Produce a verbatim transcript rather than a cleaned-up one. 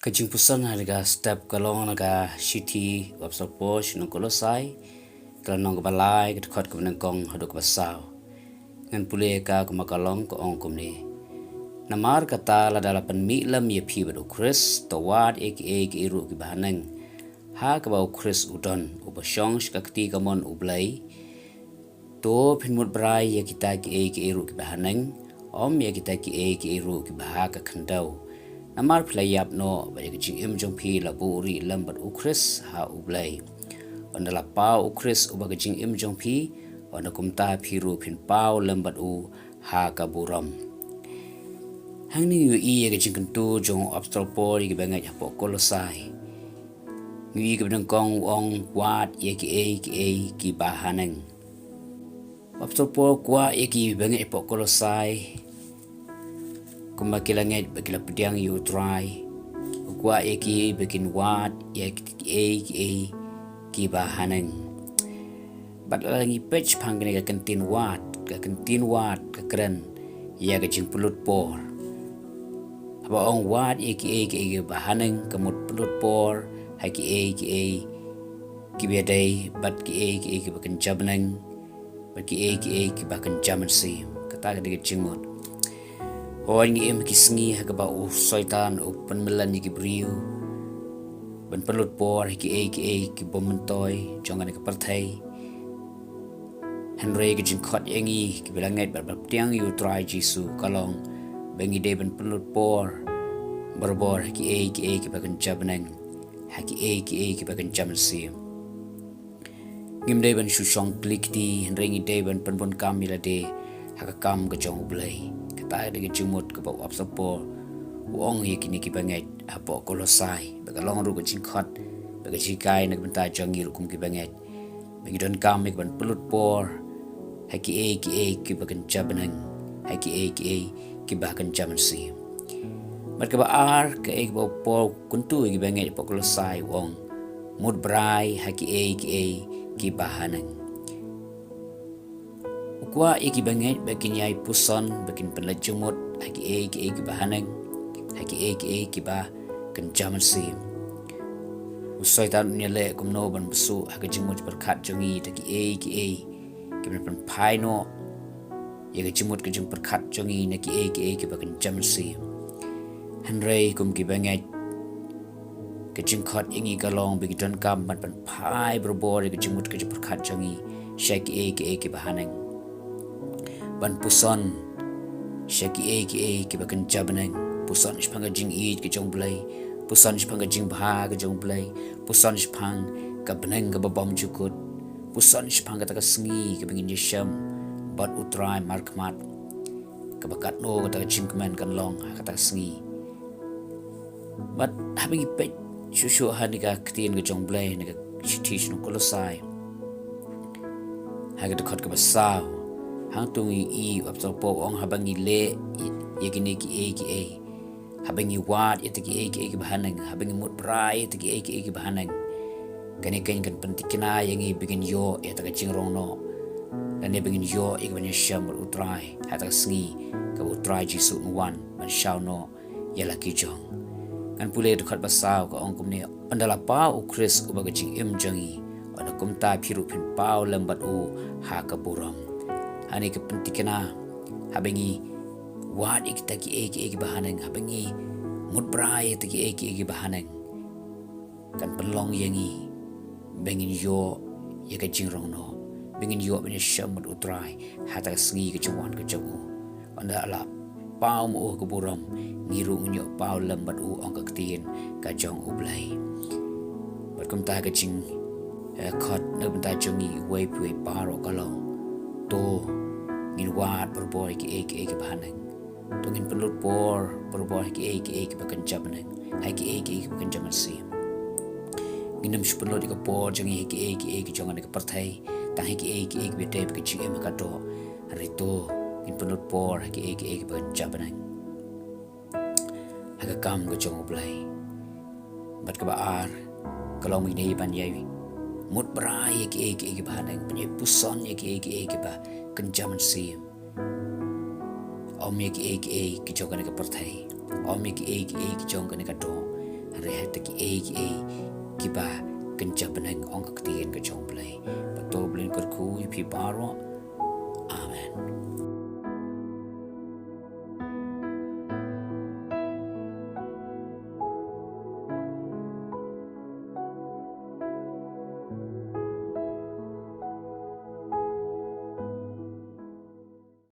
Ka jingpuson ha ka step ka long na ka shithi u Apostol Paul sha ki nong Kolosai, ka lynnong kaba lai, ka dkhot kaba nyngkong haduh kaba saw. Ngan pule ka kumba ka long, ka ong kumne. Namar kata lada la pynmih lem ïa phi bad u Khrist, to wad ïa kiei kiei ruh kiba haneng, ha kaba u Khrist u don, uba shong sha ka kti kamon u Blei. To phin mut brai ïa kita kiei kiei ruh kiba haneng, ym ïa kita kiei kiei ruh kiba ha ka khyndew. Namar phi la ïap noh, bad ïa ka jingim jong phi la buhrieh lem bad u Khrist ha u Blei. Ynda la paw u Khrist uba ka jingim jong phi, ynda kumta phi ruh phin paw lem bad u ha ka burom. Hangne ngi ïohi ïa ka jingkyntu jong u Apostol Paul ïa kiba ngeit hapoh Kolosai. Ngi ïohi kaba nyngkong u ong, wad ïa kiei kiei kiba haneng. U Apostol Paul u kwah ïa kiba ngeit hapoh Kolosai, kumba ki la ngeit ba ki la pdiang ïa u Trai, u kwah ïa ki ba kin wad ïa kiei kiei kiba haneng. Bad lada ngi peit shaphang kane ka kyntien wad, ka kyntien wad ka kren ïa ka jingpynlut por. Haba ong wad ïa kiei kiei kiba haneng, ka mut pynlut por ha kiei kiei kiba ïadei bad kiei kiei kiba kynja bneng, bad kiei kiei kiba kynja mynsiem. Kata ka dei ka jingmut. Hooid, ngi im ha ki sngi ha kaba u Soitan u pynmlien ïa ki briew ban pynlut por ha kiei kiei ki bym myntoi jong kane ka pyrthei. Hynrei ka jingkhot ïa ngi kiba la ngeit bad ba pdiang ïa u Trai Jisu ka long ba ngi dei ban pynlut por barabor ha kiei kiei kiba kynja bneng, ha kiei kiei kiba kynja mynsiem. Ngim dei ban shu shong kli kti, hynrei ngi dei ban pynbun kam ïa lade ha ka kam ka jong u Blei. Kata ka dei ka jingmut kaba u Apostol Paul u ong ïa kine kiba ngeit hapoh Kolosai. Ba ka long ruh ka jingkhot, ba ka jinghikai na ka bynta jong ngi ruh kum kiba ngeit, ba ngi donkam ïa ka ban pynlut por ha kiei kiei kiba kynja bneng, ha kiei kiei kiba kynja mynsiem. Bad kaba ar, kaei kaba u Paul u kyntu ïa kiba ngeit hapoh Kolosai, u ong, mut brai ha kiei kiei kiba haneng. U kwah ïa kiba ngeit ba kin ïai puson, ba kin pynleit jingmut ha kiei kiei kiba haneng, ha kiei kiei kiba kynja mynsiem. U Soitan un ïaleh kumno ban bsuh ha ka jingmut jingpyrkhat jong ngi da kiei kiei kiban pynphai noh ïa ka jingmut ka jingpyrkhat jong ngi na kiei kiei kiba kynja mynsiem. Hynrei kum kiba ngeit, ka jingkhot ïa ngi ka long ba ngi donkam ban pynphai barabor ïa ka jingmut ka jingpyrkhat jong ngi sha kiei kiei kiba haneng. Ban puson sha kiei kiei kiba kynja bneng. Puson shaphang ka jingïeit ka jong u Blei. Puson shaphang ka jingbha ka jong u Blei. Puson shaphang ka bneng kaba bymjukut. Puson shaphang kata ka sngi kaba ngin ïashem bad u Trai markhmat, kaba katno kata ka jingkmen kan long ha kata ka sngi. Bad haba ngi peit shuh shuh ha kane ka ktien ka jong u Blei, na ka shithi sha ki nong Kolosai, ha ka dkhot kaba saw, hangto ngi ïohi u Apostol Paul u ong, haba ngi leh ïa kine kiei kiei, haba ngi wad ïa kita kiei kiei kiba haneng, haba ngi mut brai ïa kita kiei kiei kiba haneng, kane kan pynthikna ïa ngi ba ngin ïoh ïa kata ka jingrong noh, lane ba ngin ïoh ïa ka ban ïashem bad u Trai ha kata ka sngi kaba u Trai Jisu un wan ban shaw noh ïa la ki jong. Ngan pule dkhot ba saw, ka ong kumne, ynda la paw u Khrist uba ka jingim jong ngi, ynda kumta phi ruh phin paw lem bad u ha ka burom. Hangne ka pynthikna, haba ngi wad ïa kita kiei kiei kiba haneng, haba ngi mut brai ïa kita kiei kiei kiba haneng, kan pynlong ïa ngi ba ngin ïoh ïa ka jingrong noh, ba ngin ïoh ban ïashem bad u Trai ha kata ka sngi ka jingwan ka jong u. Ynda la paw ma u ha ka burom, ngi ruh ngin ïoh paw lem bad u, ong ka ktien ka jong u Blei. Bad kumta ka jing, eh, khot na ka bynta jong ngi iwei pa iwei baroh ka long, to ngin wad barabor ïa kiei kiei kiba haneng. To ngin pynlut por barabor ha kiei kiei kiba kynja bneng, ha kiei kiei kiba kynja mynsiem. Ngin ym shu pynlut ïa ka por jong ngi ha kiei kiei ki jong kane ka pyrthei, tang ha kiei kiei kiba ïadei bad ka jingim ha ka doh. Hynrei to ngin pynlut por ha kiei kiei kiba kynja bneng, ha ka kam ka jong u Blei. Bad kaba ar ka long ba ngin ïai ban ïai mut brai ïa kiei kiei kiba haneng, ban ïai puson ïa kiei kiei kiba kynja mynsiem. Ym ïa kiei kiei ki jong kane ka pyrthei, ym ïa kiei kiei ki jong kane ka doh, hynrei ha kita kiei kiei kiba kynja bneng, ong ka ktien ka jong U Blei. Bad to U Blei un kyrkhu ïa phi baroh. Amen.